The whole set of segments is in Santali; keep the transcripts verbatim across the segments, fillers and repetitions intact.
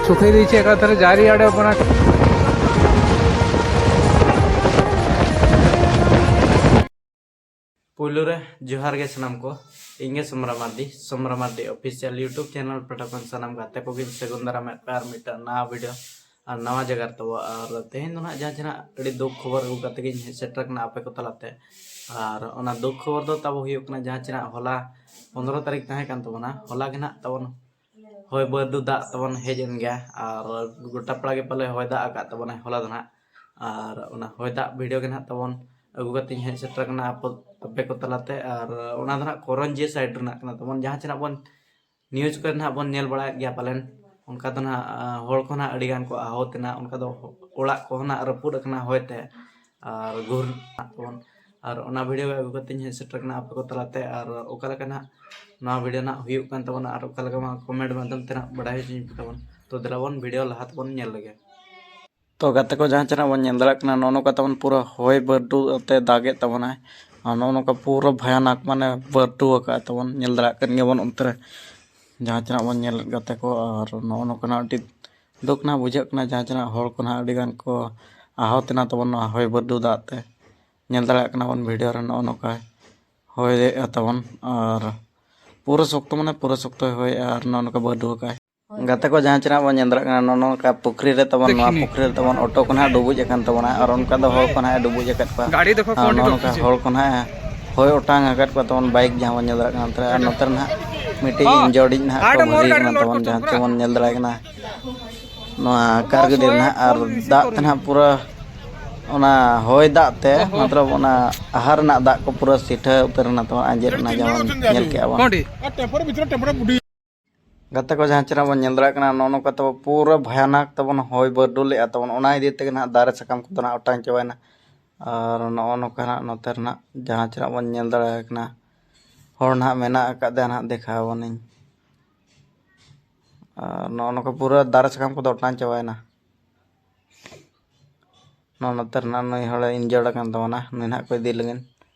ᱥᱩᱠᱷᱤ ᱫᱤ ᱪᱮᱫ ᱠᱟᱛᱷᱟ ᱨᱮ ᱡᱟᱹᱨᱤ ᱟᱲᱮ ᱚᱯᱚᱱᱟ᱾ ᱯᱩᱭᱞᱩ ᱨᱮ ᱡᱚᱦᱟᱨ ᱜᱮ ᱥᱟᱱᱟᱢ ᱠᱚ᱾ ᱤᱧ ᱜᱮ Somra Mardi, Somra Mardi official YouTube channel ᱯᱟᱦᱴᱟ ᱠᱷᱚᱱ ᱥᱟᱱᱟᱢ ᱜᱟᱛᱮ ᱠᱚᱜᱮᱧ ᱥᱟᱹᱜᱩᱱ ᱫᱟᱨᱟᱢᱮᱫ ᱯᱮᱭᱟ ᱟᱨ ᱢᱤᱫᱴᱟᱝ ᱱᱟᱣᱟ ᱵᱷᱤᱰᱤᱭᱳ ᱟᱨ ᱱᱟᱣᱟ ᱡᱟᱭᱜᱟ ᱨᱮ ᱛᱟᱵᱚ᱾ ᱟᱨ ᱛᱮᱦᱮᱧ ᱫᱚ ᱱᱟᱦᱟᱜ ᱡᱟᱦᱟᱸ ᱪᱮ ᱱᱟᱦᱟᱜ ᱟᱹᱰᱤ ᱫᱩᱠ ᱠᱷᱚᱵᱚᱨ ᱟᱹᱜᱩ ᱠᱟᱛᱮ ᱜᱤᱧ ᱦᱮᱡ ᱥᱮᱴᱮᱨ ᱠᱟᱱᱟ ᱟᱯᱮ ᱠᱚ ᱛᱟᱞᱟᱛᱮ᱾ ᱟᱨ ᱚᱱᱟ ᱫᱩᱠ ᱠᱷᱚᱵᱚᱨ ᱫᱚ ᱛᱟᱵᱚ ᱦᱩᱭᱩᱜ ᱠᱟᱱᱟ, ᱡᱟᱦᱟᱸ ᱪᱮ ᱱᱟᱦᱟᱜ ᱦᱚᱞᱟ ᱯᱚᱱᱫᱽᱨᱚ ᱛᱟᱹᱨᱤᱠᱷ ᱛᱟᱦᱮᱸ ᱠᱟᱱ ᱛᱟᱵᱚᱱᱟ, ᱦᱚᱞᱟ ᱜᱮ ᱱᱟᱦᱟᱜ ᱛᱟᱵᱚᱱ ᱦᱚᱭ ᱵᱟᱹᱨᱰᱩ ᱫᱟᱜ ᱛᱟᱵᱚᱱ ᱦᱮᱡ ᱮᱱ ᱜᱮᱭᱟ᱾ ᱟᱨ ᱜᱚᱴᱟ ᱯᱟᱲᱟ ᱜᱮ ᱯᱟᱞᱮ ᱦᱚᱭ ᱫᱟᱜ ᱟᱠᱟᱫ ᱛᱟᱵᱚᱱᱟᱭ ᱦᱚᱞᱟ ᱫᱚ ᱱᱟᱦᱟᱜ᱾ ᱟᱨ ᱚᱱᱟ ᱦᱚᱭ ᱫᱟᱜ ᱵᱷᱤᱰᱤᱭᱳ ᱜᱮ ᱱᱟᱦᱟᱜ ᱛᱟᱵᱚᱱ ᱟᱹᱜᱩ ᱠᱟᱛᱮᱧ ᱦᱮᱡ ᱥᱮᱴᱮᱨ ᱠᱟᱱᱟ ᱟᱯᱮ, ᱟᱯᱮ ᱠᱚ ᱛᱟᱞᱟᱛᱮ᱾ ᱟᱨ ᱚᱱᱟ ᱫᱚ ᱱᱟᱦᱟᱜ ᱠᱚᱨᱚᱧᱡᱤᱭᱟᱹ ᱥᱟᱭᱤᱰ ᱨᱮᱱᱟᱜ ᱠᱟᱱᱟ ᱛᱟᱵᱚᱱ, ᱡᱟᱦᱟᱸ ᱪᱮ ᱱᱟᱦᱟᱜ ᱵᱚᱱ ᱱᱤᱭᱩᱡᱽ ᱠᱚᱨᱮ ᱱᱟᱦᱟᱜ ᱵᱚᱱ ᱧᱮᱞ ᱵᱟᱲᱟᱭᱮᱫ ᱜᱮᱭᱟ ᱯᱟᱞᱮᱱ᱾ ᱚᱱᱠᱟ ᱫᱚ ᱱᱟᱦᱟᱜ, ᱟᱸ, ᱦᱚᱲ ᱠᱚ ᱱᱟᱦᱟᱜ ᱟᱹᱰᱤ ᱜᱟᱱ ᱠᱚ ᱟᱦᱚᱛ ᱮᱱᱟ, ᱚᱱᱠᱟ ᱫᱚ ᱚᱲᱟᱜ ᱠᱚᱦᱚᱸ ᱱᱟᱦᱟᱜ ᱨᱟᱹᱯᱩᱫ ᱟᱠᱟᱱᱟ ᱦᱚᱭ ᱛᱮ᱾ ᱟᱨ ᱜᱷᱩᱨ ᱱᱟᱦᱟᱜ ᱛᱟᱵᱚᱱ, ᱟᱨ ᱚᱱᱟ ᱵᱷᱤᱰᱤᱭᱳ ᱜᱮ ᱟᱹᱜᱩ ᱠᱟᱛᱮᱧ ᱦᱮᱡ ᱥᱮᱴᱮᱨ ᱠᱟᱱᱟ ᱟᱯᱮ ᱠᱚ ᱛᱟᱞᱟᱛᱮ᱾ ᱟᱨ ᱚᱠᱟ ᱞᱮᱠᱟ ᱱᱟᱦᱟᱜ ᱱᱚᱣᱟ ᱵᱷᱤᱰᱤᱭᱳ ᱱᱟᱦᱟᱜ ᱦᱩᱭᱩᱜ ᱠᱟᱱ ᱛᱟᱵᱚᱱᱟ ᱟᱨ ᱚᱠᱟ ᱞᱮᱠᱟ ᱵᱟᱝ, ᱠᱚᱢᱮᱱᱴ ᱢᱟᱫᱽᱫᱷᱚᱢ ᱛᱮ ᱱᱟᱦᱟᱜ ᱵᱟᱰᱟᱭ ᱦᱚᱪᱚᱧ ᱯᱮ ᱛᱟᱵᱚᱱ᱾ ᱛᱚ ᱫᱮᱞᱟ ᱵᱚᱱ ᱵᱷᱤᱰᱤᱭᱳ ᱞᱟᱦᱟ ᱛᱮᱵᱚᱱ ᱧᱮᱞ ᱞᱮᱜᱮ᱾ ᱛᱚ ᱜᱟᱛᱮ ᱠᱚ, ᱡᱟᱦᱟᱸ ᱪᱮ ᱱᱟᱦᱟᱜ ᱵᱚᱱ ᱧᱮᱞ ᱫᱟᱲᱮᱭᱟᱜ ᱠᱟᱱᱟ, ᱱᱚᱜᱼᱚ ᱱᱚᱝᱠᱟ ᱛᱟᱵᱚᱱ ᱯᱩᱨᱟᱹ ᱦᱚᱭ ᱵᱟᱹᱨᱰᱩ ᱟᱛᱮ ᱫᱟᱜᱮᱫ ᱛᱟᱵᱚᱱᱟᱭ᱾ ᱟᱨ ᱱᱚᱜᱼᱚ ᱱᱚᱝᱠᱟ ᱯᱩᱨᱟᱹ ᱵᱷᱚᱭᱟᱱᱚᱠ, ᱢᱟᱱᱮ ᱵᱟᱹᱨᱰᱩ ᱟᱠᱟᱫ ᱛᱟᱵᱚᱱ, ᱧᱮᱞ ᱫᱟᱲᱮᱭᱟᱜ ᱠᱟᱱ ᱜᱮᱭᱟᱵᱚᱱ ᱚᱱᱛᱮ ᱨᱮ ᱡᱟᱦᱟᱸ ᱪᱮ ᱱᱟᱦᱟᱜ ᱵᱚᱱ ᱧᱮᱞᱮᱫ ᱜᱟᱛᱮ ᱠᱚ᱾ ᱟᱨ ᱱᱚᱜᱼᱚ ᱱᱚᱝᱠᱟᱱᱟᱜ ᱟᱹᱰᱤ ᱫᱩᱠ ᱱᱟᱦᱟᱜ ᱵᱩᱡᱷᱟᱹᱜ ᱠᱟᱱᱟ, ᱡᱟᱦᱟᱸ ᱪᱮ ᱱᱟᱦᱟᱜ ᱦᱚᱲ ᱠᱚ ᱱᱟᱦᱟᱜ ᱟᱹᱰᱤ ᱜᱟᱱ ᱠᱚ ᱟᱦᱚᱛ ᱮᱱᱟ ᱛᱟᱵᱚᱱ ᱱᱚᱣᱟ ᱦᱚᱭ ᱵᱟᱹᱨᱰᱩ ᱫᱟᱜ ᱛᱮ᱾ ᱧᱮᱞ ᱫᱟᱲᱮᱭᱟᱜ ᱠᱟᱱᱟ ᱵᱚᱱ ᱵᱷᱤᱰᱤᱭᱳ ᱨᱮ ᱱᱚᱜᱼᱚ ᱱᱚᱝᱠᱟ ᱦᱚᱭᱮᱫᱼᱟ ᱛᱟᱵᱚᱱ᱾ ᱟᱨ ᱯᱩᱨᱟᱹ ᱥᱚᱠᱛᱚ, ᱢᱟᱱᱮ ᱯᱩᱨᱟᱹ ᱥᱚᱠᱛᱚᱭ ᱦᱚᱭᱮᱫᱼᱟ ᱟᱨ ᱱᱚᱜᱼᱚ ᱱᱚᱝᱠᱟ ᱵᱟᱹᱨᱰᱩ ᱟᱠᱟᱫᱼᱟᱭ᱾ ᱜᱟᱛᱮ ᱠᱚ, ᱡᱟᱦᱟᱸ ᱪᱮ ᱱᱟᱦᱟᱜ ᱵᱚᱱ ᱧᱮᱞ ᱫᱟᱲᱮᱭᱟᱜ ᱠᱟᱱᱟ, ᱱᱚᱜᱼᱚ ᱱᱚᱝᱠᱟ ᱯᱩᱠᱷᱨᱤ ᱨᱮ ᱛᱟᱵᱚᱱ, ᱱᱚᱣᱟ ᱯᱩᱠᱷᱨᱤ ᱨᱮ ᱛᱟᱵᱚᱱ ᱚᱴᱳ ᱠᱚ ᱱᱟᱦᱟᱜ ᱰᱩᱵᱩᱡ ᱟᱠᱟᱱ ᱛᱟᱵᱚᱱᱟ ᱟᱨ ᱚᱱᱠᱟ ᱫᱚ ᱦᱚᱲ ᱠᱚ ᱱᱟᱦᱟᱜ ᱮ ᱰᱩᱵᱩᱡ ᱟᱠᱟᱫ ᱠᱚᱣᱟ᱾ ᱟᱨ ᱱᱚᱜᱼᱚ ᱱᱚᱝᱠᱟ ᱦᱚᱲ ᱠᱚ ᱱᱟᱦᱟᱜ ᱦᱚᱭ ᱚᱴᱟᱝ ᱟᱠᱟᱫ ᱠᱚᱣᱟ ᱛᱟᱵᱚᱱ, ᱵᱟᱭᱤᱠ ᱡᱟᱦᱟᱸ ᱵᱚᱱ ᱧᱮᱞ ᱫᱟᱲᱮᱭᱟᱜ ᱠᱟᱱᱟ ᱱᱚᱛᱮ ᱨᱮ᱾ ᱟᱨ ᱱᱚᱛᱮ ᱨᱮ ᱱᱟᱦᱟᱜ ᱢᱤᱫᱴᱤᱡ ᱤᱱᱡᱚᱨᱰ ᱤᱡ ᱱᱟᱦᱟᱜ ᱠᱚ ᱵᱷᱟᱹᱜᱤ ᱠᱟᱱᱟ ᱛᱟᱵᱚᱱ, ᱡᱟᱦᱟᱸ ᱪᱮ ᱵᱚᱱ ᱧᱮᱞ ᱫᱟᱲᱮᱭᱟᱜ ᱠᱟᱱᱟ ᱱᱚᱣᱟ ᱠᱟᱨ ᱜᱟᱹᱰᱤ ᱨᱮ ᱱᱟᱦᱟᱜ᱾ ᱟᱨ ᱫᱟᱜ ᱛᱮ ᱱᱟᱦᱟᱜ ᱯᱩᱨᱟᱹ ᱚᱱᱟ ᱦᱚᱭ ᱫᱟᱜ ᱛᱮ, ᱢᱚᱛᱞᱚᱵ ᱚᱱᱟ ᱟᱦᱟᱨ ᱨᱮᱱᱟᱜ ᱫᱟᱜ ᱠᱚ ᱯᱩᱨᱟᱹ ᱥᱤᱴᱷᱟᱹ ᱩᱛᱟᱹᱨ ᱮᱱᱟ ᱛᱟᱵᱚᱱ, ᱟᱸᱡᱮᱫ ᱮᱱᱟ, ᱡᱮᱢᱚᱱ ᱧᱮᱞ ᱠᱮᱜᱼᱟ ᱵᱚᱱ᱾ ᱜᱟᱛᱮ ᱠᱚ, ᱡᱟᱦᱟᱸ ᱪᱮ ᱱᱟᱦᱟᱜ ᱵᱚᱱ ᱧᱮᱞ ᱫᱟᱲᱮᱭᱟᱜ ᱠᱟᱱᱟ, ᱱᱚᱜᱼᱚ ᱱᱚᱝᱠᱟ ᱛᱟᱵᱚ ᱯᱩᱨᱟᱹ ᱵᱷᱚᱭᱟᱱᱚᱠ ᱛᱟᱵᱚᱱ ᱦᱚᱭ ᱵᱟᱹᱨᱰᱩ ᱞᱮᱜᱼᱟ ᱛᱟᱵᱚᱱ, ᱚᱱᱟ ᱤᱫᱤ ᱛᱮᱜᱮ ᱱᱟᱦᱟᱜ ᱫᱟᱨᱮ ᱥᱟᱠᱟᱢ ᱠᱚᱫᱚ ᱱᱟᱦᱟᱜ ᱚᱴᱟᱝ ᱪᱟᱵᱟᱭᱮᱱᱟ᱾ ᱟᱨ ᱱᱚᱜᱼᱚ ᱱᱚᱝᱠᱟ ᱱᱟᱦᱟᱜ ᱱᱚᱛᱮ ᱨᱮᱱᱟᱜ ᱡᱟᱦᱟᱸ ᱪᱮ ᱱᱟᱦᱟᱜ ᱵᱚᱱ ᱧᱮᱞ ᱫᱟᱲᱮᱭᱟᱜ ᱠᱟᱱᱟ, ᱦᱚᱲ ᱱᱟᱦᱟᱜ ᱢᱮᱱᱟᱜ ᱟᱠᱟᱫᱮᱭᱟ, ᱱᱟᱦᱟᱜ ᱫᱮᱠᱷᱟᱣ ᱟᱵᱚᱱᱟᱹᱧ᱾ ᱟᱨ ᱱᱚᱜᱼᱚ ᱱᱚᱝᱠᱟ ᱯᱩᱨᱟᱹ ᱫᱟᱨᱮ ᱥᱟᱠᱟᱢ ᱠᱚᱫᱚ ᱚᱴᱟᱝ ᱪᱟᱵᱟᱭᱮᱱᱟ᱾ ᱱᱚᱜᱼᱚ ᱱᱚᱛᱮ ᱨᱮᱱᱟᱜ ᱱᱩᱭ ᱦᱚᱲᱮ ᱤᱱᱡᱚᱨᱰ ᱟᱠᱟᱱ ᱛᱟᱵᱚᱱᱟ, ᱱᱩᱭ ᱱᱟᱦᱟᱜ ᱠᱚ ᱤᱫᱤ ᱞᱟᱹᱜᱤᱫ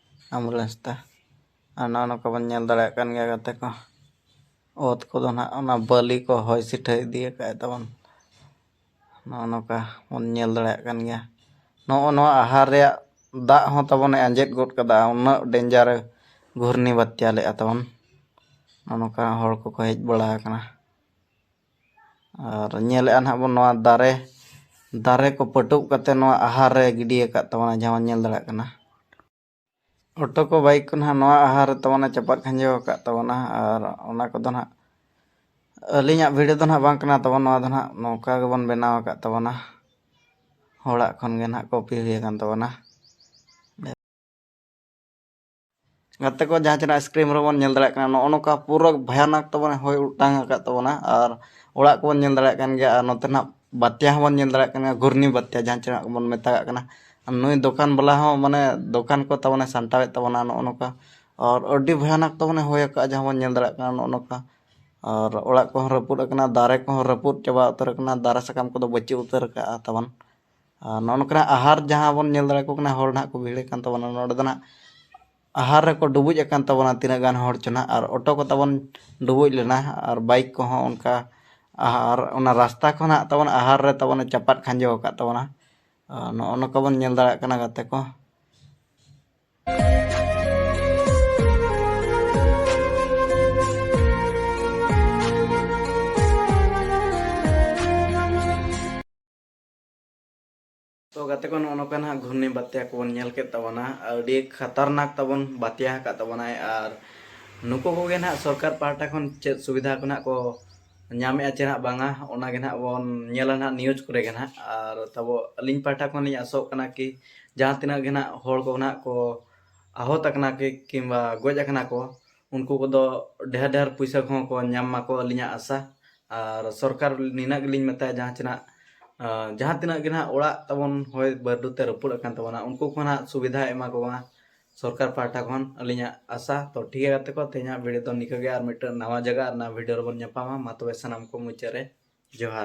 ᱮᱢᱵᱩᱞᱮᱱᱥ ᱛᱮ᱾ ᱟᱨ ᱱᱚᱜᱼᱚ ᱱᱚᱝᱠᱟ ᱵᱚᱱ ᱧᱮᱞ ᱫᱟᱲᱮᱭᱟᱜ ᱠᱟᱱ ᱜᱮᱭᱟ ᱜᱟᱛᱮ ᱠᱚ, ᱚᱛ ᱠᱚᱫᱚ ᱱᱟᱦᱟᱜ ᱚᱱᱟ ᱵᱟᱹᱞᱤ ᱠᱚ ᱦᱚᱭ ᱥᱤᱴᱷᱟᱹ ᱤᱫᱤ ᱟᱠᱟᱫ ᱛᱟᱵᱚᱱ᱾ ᱱᱚᱜᱼᱚ ᱱᱚᱝᱠᱟ ᱵᱚᱱ ᱧᱮᱞ ᱫᱟᱲᱮᱭᱟᱜ ᱠᱟᱱ ᱜᱮᱭᱟ᱾ ᱱᱚᱜᱼᱚ ᱱᱚᱣᱟ ᱟᱦᱟᱨ ᱨᱮᱭᱟᱜ ᱫᱟᱜ ᱦᱚᱸ ᱛᱟᱵᱚᱱᱮ ᱟᱸᱡᱮᱫ ᱜᱚᱫ ᱠᱟᱫᱟ, ᱩᱱᱟᱹᱜ ᱰᱮᱧᱡᱟᱨ ᱜᱷᱩᱨᱱᱤ ᱵᱟᱛᱭᱟ ᱞᱮᱫᱼᱟ ᱛᱟᱵᱚᱱ᱾ ᱱᱚᱜᱼᱚ ᱱᱚᱝᱠᱟ ᱦᱚᱲ ᱠᱚᱠᱚ ᱦᱮᱡ ᱵᱟᱲᱟ ᱟᱠᱟᱱᱟ᱾ ᱟᱨ ᱧᱮᱞᱮᱫᱼᱟ ᱱᱟᱦᱟᱜ ᱵᱚᱱ ᱱᱚᱣᱟ ᱫᱟᱨᱮ, ᱫᱟᱨᱮ ᱠᱚ ᱯᱟᱹᱴᱩᱵ ᱠᱟᱛᱮ ᱱᱚᱣᱟ ᱟᱦᱟᱨ ᱨᱮ ᱜᱤᱰᱤ ᱟᱠᱟᱫ ᱛᱟᱵᱚᱱᱟ, ᱡᱟᱦᱟᱸ ᱵᱚᱱ ᱧᱮᱞ ᱫᱟᱲᱮᱭᱟᱜ ᱠᱟᱱᱟ᱾ ᱚᱴᱳ ᱠᱚ, ᱵᱟᱭᱤᱠ ᱠᱚ ᱱᱟᱦᱟᱜ ᱱᱚᱣᱟ ᱟᱦᱟᱨ ᱨᱮ ᱛᱟᱵᱚᱱᱮ ᱪᱟᱯᱟᱫ ᱠᱷᱟᱸᱡᱚ ᱟᱠᱟᱫ ᱛᱟᱵᱚᱱᱟ᱾ ᱟᱨ ᱚᱱᱟ ᱠᱚᱫᱚ ᱱᱟᱦᱟᱜ ᱟᱹᱞᱤᱧᱟᱜ ᱵᱷᱤᱰᱤᱭᱳ ᱫᱚ ᱱᱟᱦᱟᱜ ᱵᱟᱝ ᱠᱟᱱᱟ ᱛᱟᱵᱚᱱ, ᱱᱚᱣᱟ ᱫᱚ ᱱᱟᱦᱟᱜ ᱱᱚᱝᱠᱟ ᱜᱮᱵᱚᱱ ᱵᱮᱱᱟᱣ ᱟᱠᱟᱫ ᱛᱟᱵᱚᱱᱟ, ᱦᱚᱲᱟᱜ ᱠᱷᱚᱱ ᱜᱮ ᱱᱟᱦᱟᱜ ᱠᱚᱯᱤ ᱦᱩᱭ ᱟᱠᱟᱱ ᱛᱟᱵᱚᱱᱟ᱾ ᱜᱟᱛᱮ ᱠᱚ, ᱡᱟᱦᱟᱸ ᱪᱮᱱᱟᱜ ᱥᱠᱨᱤᱱ ᱨᱮᱵᱚᱱ ᱧᱮᱞ ᱫᱟᱲᱮᱭᱟᱜ ᱠᱟᱱᱟ, ᱱᱚᱜᱼᱚ ᱱᱚᱝᱠᱟ ᱯᱩᱨᱟᱹ ᱵᱷᱚᱭᱟᱱᱚᱠ ᱛᱟᱵᱚᱱ ᱦᱚᱭ ᱚᱴᱟᱝ ᱟᱠᱟᱫ ᱛᱟᱵᱚᱱᱟ᱾ ᱟᱨ ᱚᱲᱟᱜ ᱠᱚᱵᱚᱱ ᱧᱮᱞ ᱫᱟᱲᱮᱭᱟᱜ ᱠᱟᱱ ᱜᱮᱭᱟ, ᱟᱨ ᱱᱚᱛᱮ ᱱᱟᱜ ᱵᱟᱛᱭᱟ ᱦᱚᱸᱵᱚᱱ ᱧᱮᱞ ᱫᱟᱲᱮᱭᱟᱜ ᱠᱟᱱ ᱜᱮᱭᱟ, ᱜᱷᱩᱨᱱᱤ ᱵᱟᱛᱭᱟ ᱡᱟᱦᱟᱸ ᱪᱮᱱᱟᱜ ᱵᱚᱱ ᱢᱮᱛᱟᱜᱟᱜ ᱠᱟᱱᱟ᱾ ᱟᱨ ᱱᱩᱭ ᱫᱚᱠᱟᱱ ᱵᱟᱞᱟ ᱦᱚᱸ, ᱢᱟᱱᱮ, ᱫᱚᱠᱟᱱ ᱠᱚ ᱛᱟᱵᱚᱱᱮ ᱥᱟᱢᱴᱟᱣᱮᱫ ᱛᱟᱵᱚᱱᱟ ᱱᱚᱜᱼᱚ ᱱᱚᱝᱠᱟ᱾ ᱟᱨ ᱟᱹᱰᱤ ᱵᱷᱚᱭᱟᱱᱚᱠ ᱛᱟᱵᱚᱱᱮ ᱦᱚᱭ ᱟᱠᱟᱫᱼᱟ, ᱡᱟᱦᱟᱸ ᱵᱚᱱ ᱧᱮᱞ ᱫᱟᱲᱮᱭᱟᱜ ᱠᱟᱱᱟ ᱱᱚᱜᱼᱚ ᱱᱚᱝᱠᱟ᱾ ᱟᱨ ᱚᱲᱟᱜ ᱠᱚᱦᱚᱸ ᱨᱟᱹᱯᱩᱫ ᱟᱠᱟᱱᱟ, ᱫᱟᱨᱮ ᱠᱚᱦᱚᱸ ᱨᱟᱹᱯᱩᱫ ᱪᱟᱵᱟ ᱩᱛᱟᱹᱨ ᱟᱠᱟᱱᱟ, ᱫᱟᱨᱮ ᱥᱟᱠᱟᱢ ᱠᱚᱫᱚ ᱵᱟᱹᱪᱩᱜ ᱩᱛᱟᱹᱨ ᱟᱠᱟᱫᱼᱟ ᱛᱟᱵᱚᱱ᱾ ᱟᱨ ᱱᱚᱜᱼᱚ ᱱᱚᱝᱠᱟᱱᱟᱜ ᱟᱦᱟᱨ ᱡᱟᱦᱟᱸ ᱵᱚᱱ ᱧᱮᱞ ᱫᱟᱲᱮᱭᱟᱠᱚ ᱠᱟᱱᱟ, ᱦᱚᱲ ᱱᱟᱦᱟᱜ ᱠᱚ ᱵᱷᱤᱲ ᱟᱠᱟᱱ ᱛᱟᱵᱚᱱᱟ, ᱱᱚᱰᱮ ᱫᱚ ᱱᱟᱦᱟᱜ ᱟᱦᱟᱨ ᱨᱮᱠᱚ ᱰᱩᱵᱩᱡ ᱟᱠᱟᱱ ᱛᱟᱵᱚᱱᱟ ᱛᱤᱱᱟᱹᱜ ᱜᱟᱱ ᱦᱚᱲ ᱪᱚ ᱱᱟᱦᱟᱜ᱾ ᱟᱨ ᱚᱴᱳ ᱠᱚ ᱛᱟᱵᱚᱱ ᱰᱩᱵᱩᱡ ᱞᱮᱱᱟ, ᱟᱨ ᱵᱟᱭᱤᱠ ᱠᱚᱦᱚᱸ ᱚᱱᱠᱟ᱾ ᱟᱨ ᱚᱱᱟ ᱨᱟᱥᱛᱟ ᱠᱷᱚᱱᱟᱜ ᱛᱟᱵᱚᱱ ᱟᱦᱟᱨ ᱨᱮ ᱛᱟᱵᱚᱱ ᱪᱟᱯᱟᱫ ᱠᱷᱟᱸᱡᱚ ᱟᱠᱟᱫ ᱛᱟᱵᱚᱱᱟ᱾ ᱟᱨ ᱱᱚᱜᱼᱚ ᱱᱚᱝᱠᱟ ᱵᱚᱱ ᱧᱮᱞ ᱫᱟᱲᱮᱭᱟᱜ ᱠᱟᱱᱟ, ᱜᱟᱛᱮ ᱠᱚ᱾ ᱛᱚ ᱜᱟᱛᱮ ᱠᱚ, ᱱᱚᱜᱼᱚ ᱱᱚᱝᱠᱟ ᱱᱟᱦᱟᱜ ᱜᱷᱩᱨᱱᱤ ᱵᱟᱛᱭᱟ ᱠᱚᱵᱚᱱ ᱧᱮᱞ ᱠᱮᱫ ᱛᱟᱵᱚᱱᱟ, ᱟᱹᱰᱤ ᱠᱷᱟᱛᱟᱨᱱᱟᱠ ᱛᱟᱵᱚᱱ ᱵᱟᱛᱭᱟ ᱟᱠᱟᱫ ᱛᱟᱵᱚᱱᱟᱭ᱾ ᱟᱨ ᱱᱩᱠᱩ ᱠᱚᱜᱮ ᱱᱟᱦᱟᱜ ᱥᱚᱨᱠᱟᱨ ᱯᱟᱦᱴᱟ ᱠᱷᱚᱱ ᱪᱮᱫ ᱥᱩᱵᱤᱫᱷᱟ ᱠᱚ ᱱᱟᱦᱟᱜ ᱠᱚ ᱧᱟᱢᱮᱫᱼᱟ ᱪᱮ ᱱᱟᱦᱟᱜ ᱵᱟᱝᱟ, ᱚᱱᱟ ᱜᱮ ᱱᱟᱦᱟᱜ ᱵᱚᱱ ᱧᱮᱞᱟ ᱱᱟᱦᱟᱜ ᱱᱤᱭᱩᱡᱽ ᱠᱚᱨᱮ ᱜᱮ ᱱᱟᱦᱟᱜ᱾ ᱟᱨ ᱛᱟᱵᱚ ᱟᱹᱞᱤᱧ ᱯᱟᱦᱴᱟ ᱠᱷᱚᱱ ᱞᱤᱧ ᱟᱥᱚᱜ ᱠᱟᱱᱟ ᱠᱤ ᱡᱟᱦᱟᱸ ᱛᱤᱱᱟᱹᱜ ᱜᱮ ᱱᱟᱦᱟᱜ ᱦᱚᱲ ᱠᱚ ᱱᱟᱦᱟᱜ ᱠᱚ ᱟᱦᱚᱛ ᱟᱠᱟᱱᱟ ᱠᱤ ᱠᱤᱝᱵᱟ ᱜᱚᱡ ᱟᱠᱟᱱᱟ ᱠᱚ, ᱩᱱᱠᱩ ᱠᱚᱫᱚ ᱰᱷᱮᱨ ᱰᱷᱮᱨ ᱯᱩᱭᱥᱟᱹ ᱠᱚᱦᱚᱸ ᱠᱚ ᱧᱟᱢ ᱢᱟᱠᱚ, ᱟᱹᱞᱤᱧᱟᱜ ᱟᱥᱟ᱾ ᱟᱨ ᱥᱚᱨᱠᱟᱨ ᱱᱤᱱᱟᱹᱜ ᱜᱮᱞᱤᱧ ᱢᱮᱛᱟᱭᱟ, ᱡᱟᱦᱟᱸ ᱪᱮᱱᱟᱜ, ᱟᱸ, ᱡᱟᱦᱟᱸ ᱛᱤᱱᱟᱹᱜ ᱜᱮ ᱱᱟᱦᱟᱜ ᱚᱲᱟᱜ ᱛᱟᱵᱚᱱ ᱦᱚᱭ ᱵᱟᱹᱨᱰᱩ ᱛᱮ ᱨᱟᱹᱯᱩᱫ ᱟᱠᱟᱱ ᱛᱟᱵᱚᱱᱟ, ᱩᱱᱠᱩ ᱠᱚ ᱱᱟᱦᱟᱜ ᱥᱩᱵᱤᱫᱷᱟ ᱮᱢᱟ ᱠᱚ ᱢᱟ ᱥᱚᱨᱠᱟᱨ ᱯᱟᱦᱴᱟ ᱠᱷᱚᱱ, ᱟᱹᱞᱤᱧᱟᱜ ᱟᱥᱟ᱾ ᱛᱚ ᱴᱷᱤᱠ ᱜᱮᱭᱟ ᱜᱟᱛᱮ ᱠᱚ, ᱛᱮᱦᱮᱧᱟᱜ ᱵᱷᱤᱰᱤᱭᱳ ᱫᱚ ᱱᱤᱝᱠᱟᱹ ᱜᱮ, ᱟᱨ ᱢᱤᱫᱴᱟᱝ ᱱᱟᱣᱟ ᱡᱟᱭᱜᱟ ᱟᱨ ᱱᱟᱣᱟ ᱵᱷᱤᱰᱤᱭᱳ ᱨᱮᱵᱚᱱ ᱧᱟᱯᱟᱢᱟ᱾ ᱢᱟ ᱛᱚᱵᱮ ᱥᱟᱱᱟᱢ ᱠᱚ ᱢᱩᱪᱟᱹᱫ ᱨᱮ ᱡᱚᱦᱟᱨ᱾